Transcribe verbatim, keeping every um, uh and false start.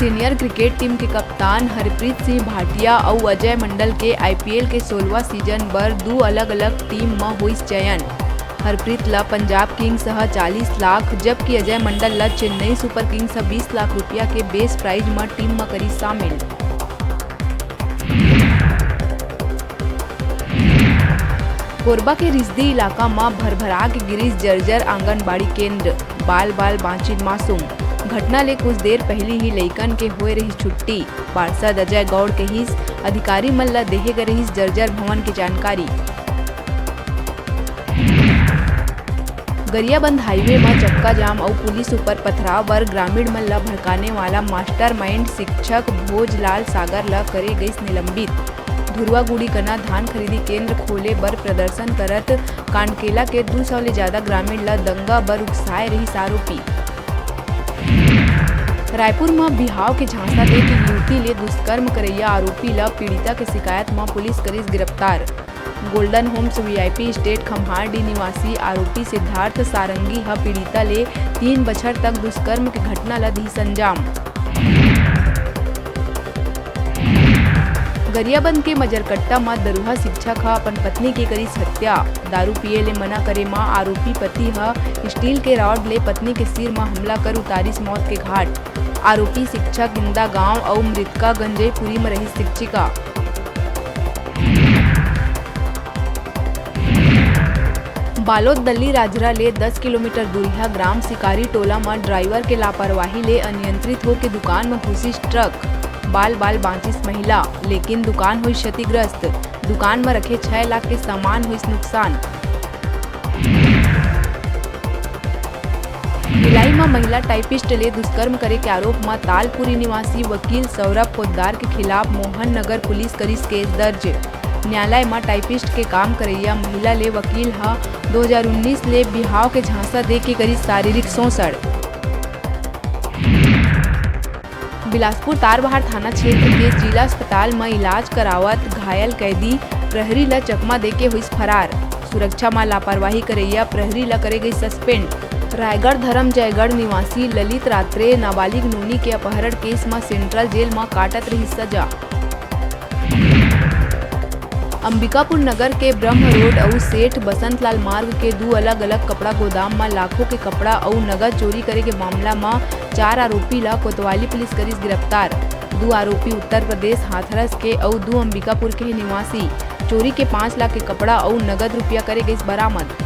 Senior cricket team के कप्तान हरप्रीत सिंह भाटिया अउ अजय मंडल के आईपीएल के सोलहवाँ सीजन बर दू अलग-अलग टीम म होइस चयन। हरप्रीत ल पंजाब किंग्स ह चालीस लाख, जबकि अजय मंडल ल चेन्नई सुपर किंग्स ह बीस लाख रुपया के बेस प्राइज म टीम म करिस शामिल। कोरबा के रिसदी इलाका म भरभरा के गिरिस जर्जर आंगनबाड़ी केंद्र, बाल बाल बांचिन मासूम। घटना ले कुछ देर पहिली ही लइकन के होए रहिस छुट्टी। पार्षद अजय गौड़ कहिस, अधिकारी मन ल देहे गे रहिस जर्जर भवन के जानकारी। गरियाबंद हाईवे म चक्का जाम अउ पुलिस ऊपर पथराव बर ग्रामीण मन ल भड़काने वाला मास्टरमाइंड शिक्षक भोजलाल सागर ल करे गइस निलंबित। धुरवागुड़ी कना धान खरीदी केंद्र खोले बर प्रदर्शन करत कांडकेला के दू सौ ले जादा ग्रामीण ल दंगा बर उकसाए रहिस आरोपी। रायपुर म बिहाव के झांसा दे के युवती ले दुष्कर्म करैया आरोपी ल पीड़िता के शिकायत म पुलिस करिस गिरफ्तार। Golden homes VIP estate Khamhardih निवासी आरोपी सिद्धार्थ सारंगी ह पीड़िता ले तीन बछर तक दुष्कर्म के घटना ल दिस अंजाम। गरियाबंद के मजरकट्टा म दरुहा शिक्षक ह अपन पत्नी के करिस हत्या। दारू पिए ले मना करे म आरोपी पति ह स्टील के रॉड ले पत्नी के सिर म हमला कर उतारिस मौत के घाट। आरोपी शिक्षक इंदा गांव अउ मृतका गंजईपुरी म रहिस शिक्षिका। बालोद दल्ली राजरा ले दस किलोमीटर दूरिहा ग्राम शिकारी टोला म ड्राइवर के लापरवाही ले अनियंत्रित होके दुकान म घुसिस ट्रक। बाल बाल बांचिस महिला, लेकिन दुकान होइस क्षतिग्रस्त। दुकान म रखे छह लाख के सामान होइस नुकसान। भिलाई म महिला टाइपिस्ट ले दुष्कर्म करे के आरोप म तालपुरी निवासी वकील सौरभ पोद्दार के खिलाफ मोहन नगर पुलिस करिस केस दर्ज। न्यायालय म टाइपिस्ट के काम करइया महिला ले वकील ह दो हज़ार उन्नीस ले बिहाव के झांसा दे के करिस शारीरिक शोषण। बिलासपुर तारबहार थाना क्षेत्र के जिला अस्पताल म इलाज करावत घायल कैदी प्रहरी ल चकमा देके होइस फरार। सुरक्षा म लापरवाही करइया प्रहरी ल करे गइस सस्पेंड। रायगढ़ धरमजयगढ़ निवासी ललित रात्रे नाबालिग नोनी के अपहरण केस म सेंट्रल जेल म काटत रहिस सजा। अंबिकापुर नगर के ब्रह्म रोड अउ सेठ बसंतलाल मार्ग के दू अलग-अलग कपड़ा गोदाम म लाखों के कपड़ा अउ नगद चोरी करे के मामला म चार आरोपी ल कोतवाली पुलिस करिस गिरफ्तार। दू आरोपी उत्तर प्रदेश हाथरस के अउ दू अंबिकापुर के निवासी। चोरी के पाँच लाख के कपड़ा अउ नगद रुपया करे गइस बरामद।